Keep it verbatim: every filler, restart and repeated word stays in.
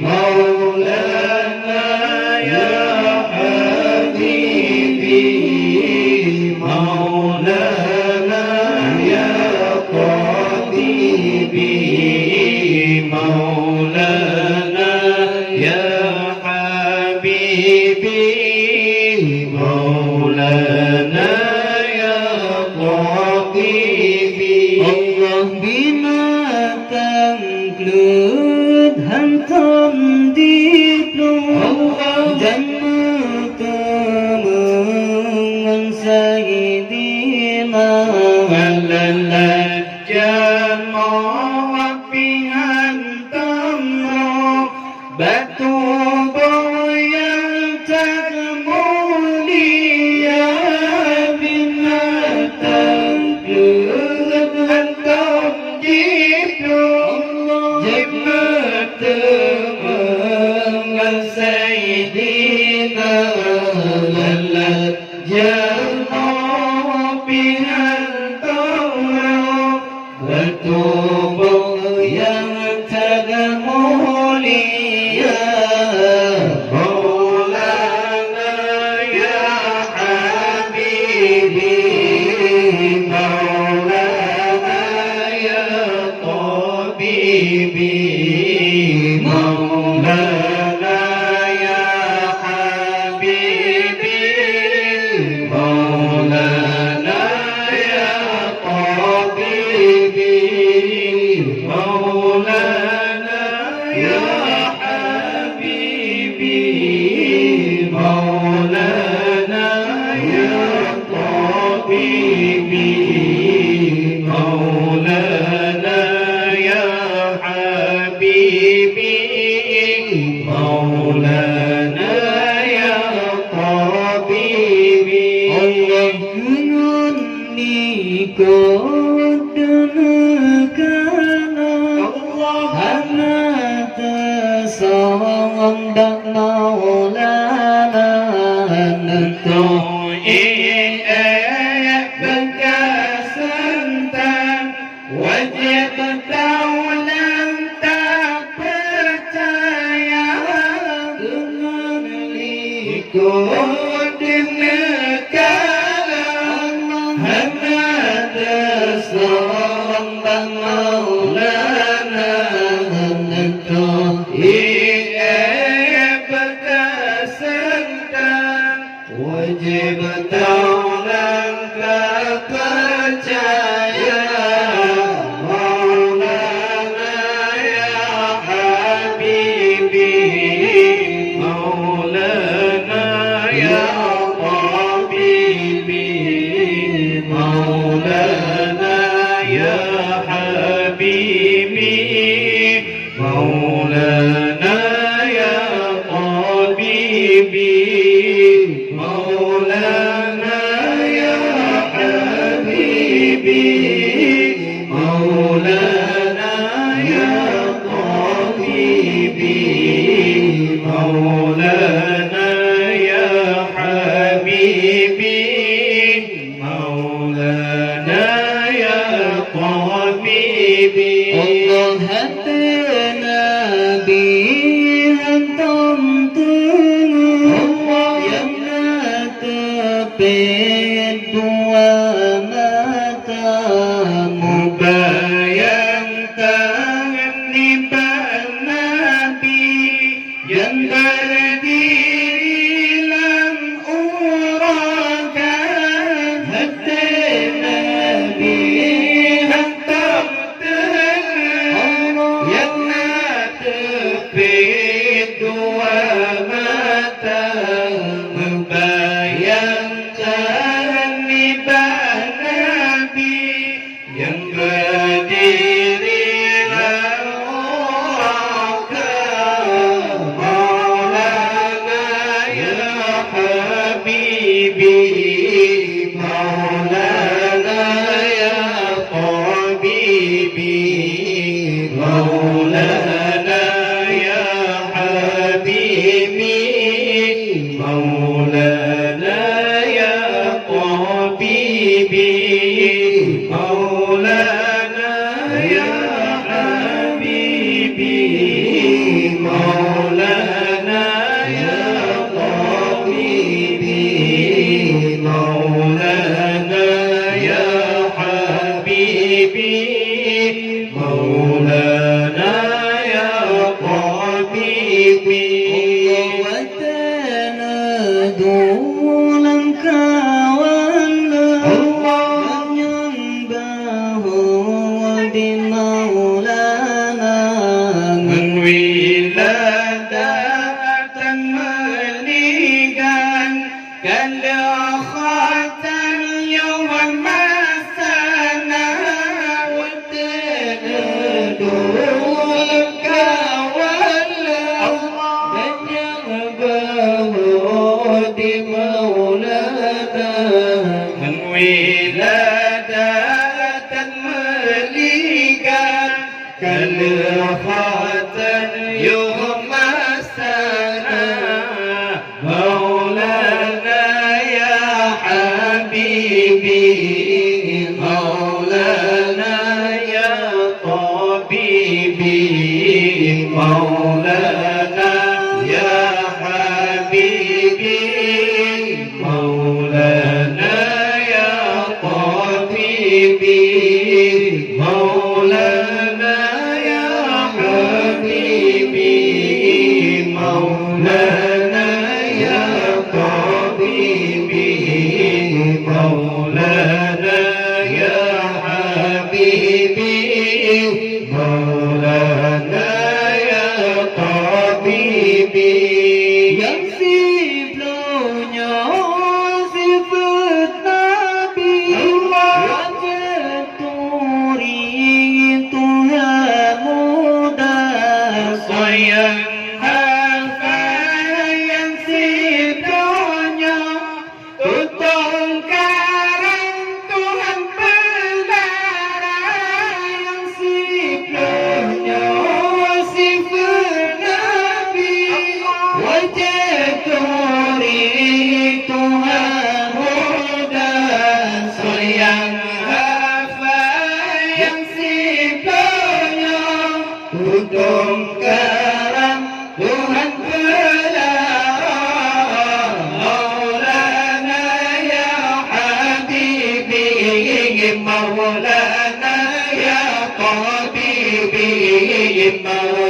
مولانا يا حبيبي، مولانا يا طبيبي، مولانا يا حبيبي، مولانا يا طبيبي. Allah, binatang kleuet hantom jiplueng, Allah, jan meuteumé ngon Saidina. Lalajeuet jeuet meuwakfi hantom rôh, bak tuboh nyang that mulia. Binatang kleuet hantom jiplueng, jeuet meuteumé ngon Saidina. Lalajeuet meuwakfi hantom rôh, bak tuboh nyang that mulia. مولانا يا حبيبي، مولانا يا طبيبي، مولانا يا حبيبي، مولانا يا طبيبي، مولانا يا حبيبي، مولانا يا طبيبي، مولانا يا حبيبي، مولانا يا طبيبي. Allah, ngon likot deuneukanan, Allah, hana teusoe bak Maulana. Hana teusoe, eh, eh, beukaseuntang, wajéb taulang tapeucaya. Deungon likot deuneukanan, hana teusoe bak Maulana. Hana teusoe, eh, beukaseuntang, wajéb taulang tapeucaya. مولانا يا حبيبي، مولانا يا طبيبي، مولانا يا حبيبي، مولانا يا طبيبي، مولانا يا حبيبي، مولانا يا طبيبي، مولانا يا حبيبي. مولانا يا طبيبي. Allah, até Nabi hantom teungeut, Allah, nyang na teupet dua mata. Mubayang tangan nibak Nabi, nyang beudiri lam uroe ka. Até Nabi hantom teungeut, nyang na teupet dua mata. Mubayang tangan nibak Nabi, nyang beudiri lam uroe ka. مولانا يا حبيبي، مولانا يا طبيبي، مولانا يا حبيبي، مولانا يا طبيبي، مولانا يا حبيبي. Habibi. Allah watèe neuduek lam kawan lôn, Allah, meunyoe bahwa di Maulana ngon wiladat tan meuligan. Ka lheueh khatan yoh masa na, watèe dulu kawan Allah, dan nyang bawa di Maulana ngon wiladat tan meuligan. Ka lheueh khatan yoh masa na, Maulana ya habibi, Maulana ya tabibi, Maulana ya habibi. Maulana ya tabibi, Maulana ya habibi, Maulana ya tabibi, Maulana ya habibi, Maulana ya tabibi. Nyang sibloe nyoe sifeuet Nabi, Allah, watèe turi Tuhan muda. Soe nyang hafai nyang sibloe nyoe, tutong karang Tuhan peulara. Nyang sibloe nyoe sifeuet Nabi, watèe turi Tuhan muda. Soe nyang hafai nyang sibloe nyoe, tutong karang Tuhan peulara. Maulana ya habibi, Maulana ya tabibi, Maulana